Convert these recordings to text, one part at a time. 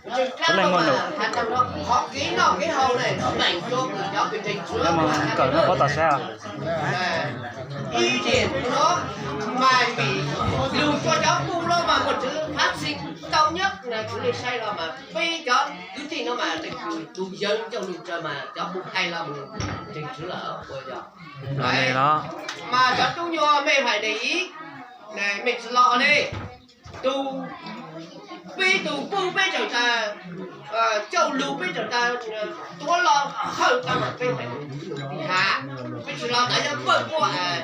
Leej, leej muaj num. Qhov kev noj kev haus ne, leej muaj kawm noj pob tau saib os. Ib tiam no mas vim lug rua cov puj no mas muaj tswv phab xis tau nyob na, kuv le saib los mas peb cov kwv tij no mas leej twg tus yawg coj lug tsawg mas cov puj hais los mus ntseeg tswv lawm ua yog. Mas cov tub nyuag mej hais ne ib, mej tsis los ne, tus, peb tus puj peb tseem tas coj lug, peb tseem tas tuav los thawj tau mas peb hais ha, peb tsis los tas yog pawg quaj.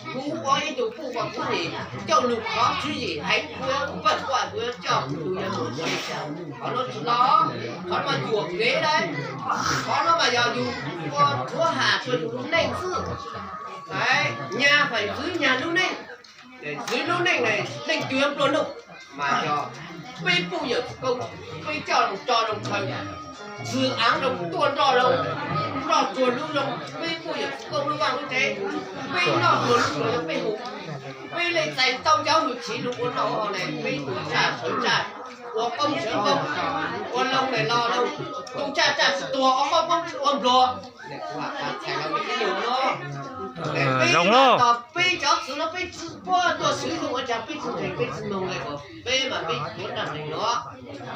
Kuv ua ib tug puj ua kuv nim coj lug qhov tswv yim heev, kuv pawg quaj kuv coj kuv tus yawg mus. Qhov no tsis los, qhov no mas yuam kev lawm. Qhov no mas yog yug ua tuav ha rua yug lub neej xwb. Nyag feem ntxwv nyag lub neej, ntxwv lub neej ne, leej twg pluag nuj mas yog peb puj yawm txwv koob, peb coj lug tso lug khaws, txwv aav lug tuaj nroj lug, nroj tsuag lub zoo, peb puj yawm txwv koob lub vaaj lub tsev, peb noj tsuag lub tsuag yog peb hu, peb le txais tau cov hwj chiv lug ua noj ua haus ne, peb tus tsaj sawv tsaj, ua qoob sawv qoob, ua loo ne lo loo, tus tsaj tsaj tsis tuag, ua qoob qoob tsis ua npluag. Peb zoo lawm. Tos peb cov txwv no peb tsis puab tuaj swv lug ua cas peb tsis ntseeg, peb tsis mloog le, peb mas peb tuav nraj nreeg no.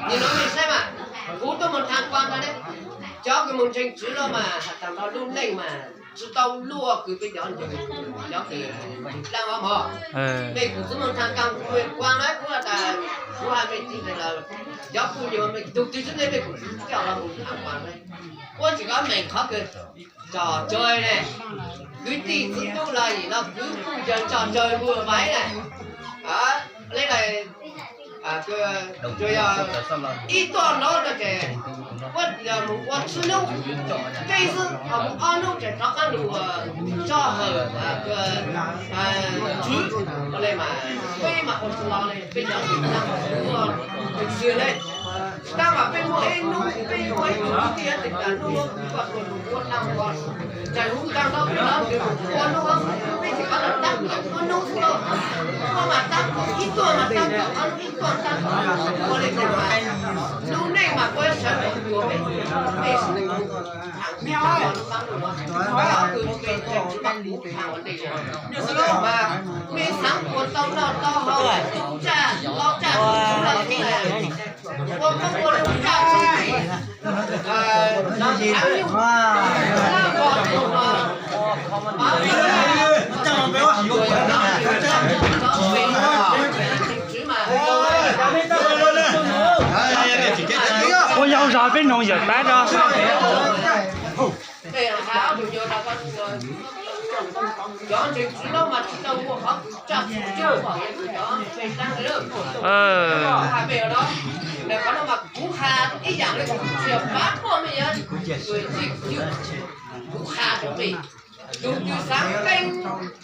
Nim no mej saib mas, kuv tuaj moog tham kuas ntag ne, cov kws moog ntseeg tswv no mas has tas nrho lub neej mas tsis tau luaj kws peb cov ntseeg, cov kws dlaab ob mog. Mej kum txwv moog tham kuas na, kuv has tas, kuv has mej tij tas lawm, cov puj nyuag mej tug twg xwb ne mej kum txwv coj los moog tham kuas na. Puab tsis kov meem qhov kws tso tsawg ne, kwv tij txwv tub los yim no kwv puj yawg tso tsawg mus vais na. Le, tsuas yog ib tuaj no no ces puab yog mus ua tsib nub teb xwb, ho mus ob nub ces rov qaab lug tso hawm tswv le mas, peb mas ua tsis los le, peb cov tsis tau ua twg xwb le. Tab mas peb muaj ib nub, peb muaj ib tug kwv tij teb tas nub koj tuaj lug ua naj ko, txais huv tag nrho peb lawv ua nub, peb tsis kov tas tab tom ua nub xwb lauj. Tuaj mas tab tom ib tuaj mas tab tom ob nub, ib tuaj tab tom ua le mas lub neej mas puab sawv ntxov tuag peb, peb thaam peb thaam lub qab lug no, cov kws peb thaam ua ntej mas mej xaav ua tau noj tau haus, tu tsaj lo tsaj tu tswv los ua koob ua loo tsaj txuj tim. Ua yog zog peb noog yawm tab tso. Kuv has ib yam le kuv tsis yog pab puaj mej, kuv has rau mej, tus twg xaav qeeb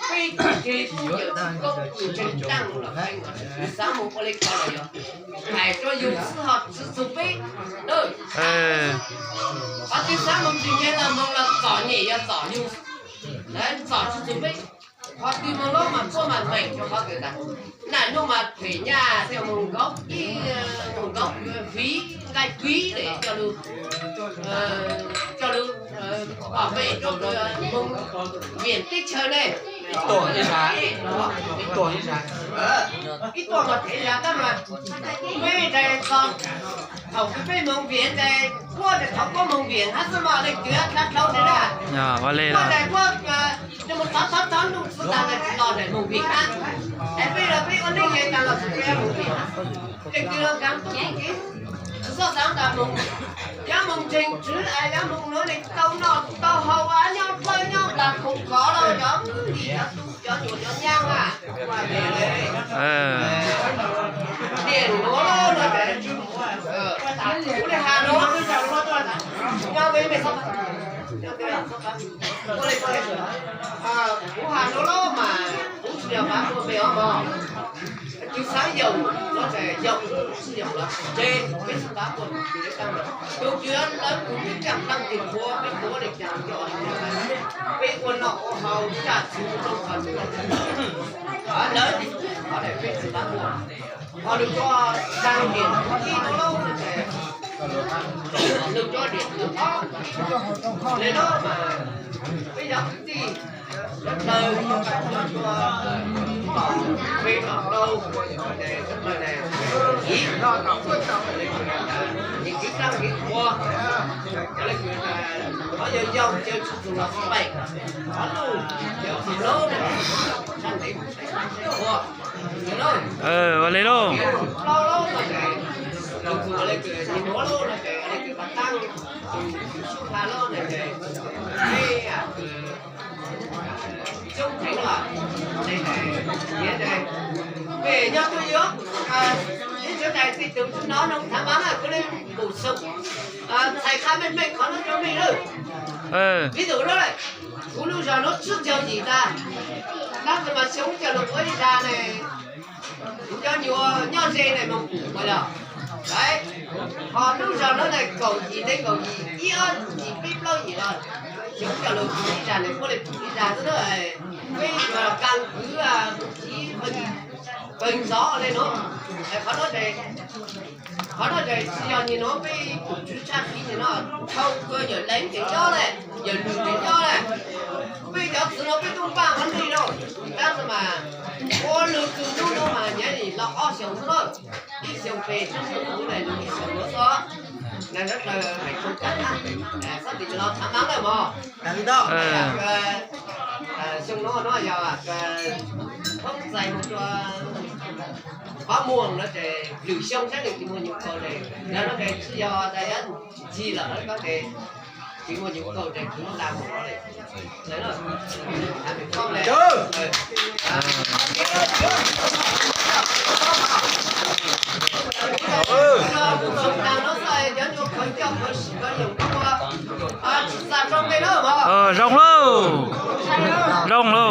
peb tug kws yawm txwv koob kws ntseeg taaj los qeeb, tus xaav moog ua le ko los yog hais rua yug xwb ho tsi txug peb. Qhov twg xaav moog tsis nyeg los moog los txom nyem yog txom yug, txom tsi txug peb. Qhov twg moog lub mas puab mas meem rua qhov kws tas, naj nub mas them nyaj thiaj moog nkaub ib, moog nkaub fiv nqaij fiv le coj lug, coj lug pom peb rua moog Viam teb chaws ne. Ib tuaj mas them nyaj tab mas peb ntshai txog thaum kws peb moog Viam ntshai, puab ntshai thaum puab moog Viam hab xwb mas leej twg dlaab dlhau ntshai na. Puab ntshai puab moog thov thov thov ntuj txwv tas ntshai tsis los ntshai moog Viam hab. Es peb los peb ua neej le taag los txug peb moog Viam hab. Leej twg los kaav tug kev tsis txhob xaav tas moog, yuav moog ntseeg tswv es yuav moog nuav le tau noj tau haus, nyob dlawb nyob nplaag khoom kov lawm cov kwv tij cov tub cov nyuam cov nyaab a. Tiam nuav, kuv le has nuav, nyob peb mej txhob, kuv has nuav los mas kuv tsis yog pab puaj mej os mog. Xav yoog, có thể yoog, tsis yoog los tsis tsev, peb tsis paub ua tus cwv lawv tau. Tus cwv lawv kuj peb cam tag kis qhuav, peb qhuav li cas coj li cas, peb ua noj ua haus, tsa txhu rau qhov twg, lawv, có thể peb tsis paub ua. Ho lwm tus tag kis ib lub lub no ces, lwm tus dim lwm ob, li no mas peb cov kwv tij, cov dawb, cov tuaj, cov tuaj, peb los rau, ces cov dawb ne, ib, ces kwv tij ua, ces yog yog ces tsis txhob los pem, qhov lus ces tsis lub, sab ntev ua, ua li lauj. Ê, nyob twj ywm, ib tsoom tais tij tus tsis hnov noo thav mas na, kuv li bổ sung, txhais qha meej meej qhov no rau mej lawm. Ví dụ đó, kuv lub zog no tsib caug yim tas, tab sis mas xyoo ib caug lub ib zag ne, kuv cov nyuam nyob ze ne Moos Kus mas yog, ho lub zog no ne kaum yim ne, kaum yim ib ob yim peb plaub yim los, xyoo ib caug lub ib zag ne puab li ib zag xwb na, peb yuav kab kwv tus txiv pes ntxov li no, qhov no ces, qhov no ces tsis yog nim no peb tus tswv tshaj phiv nim no, dhau kawg yawm leej ces nyob lawm, yawm lwm ces nyob lawm, peb cov txiv no peb tub npaj qhov ntej lauj, tab sis mas ua lwm tus hnub no mas nyiaj li los ob xyoos xwb na, ib xyoos pes tsib xyoos kuv ne, ib xyoos no xwb. Nas sawv daws hais txog cov tag, xob tim los thav mas lawm mog. Xyoo no no yog thoob txais mus rau qhov muag no ces lwm xyoo saib nws tsis muaj nyob kaum ces, yog no ces tsis yog tas yuav tsis ncig lawm, lawv ko ces tsis muaj nyob kaum ces kuv nta mus no li. Zoo lauj, zoo lauj.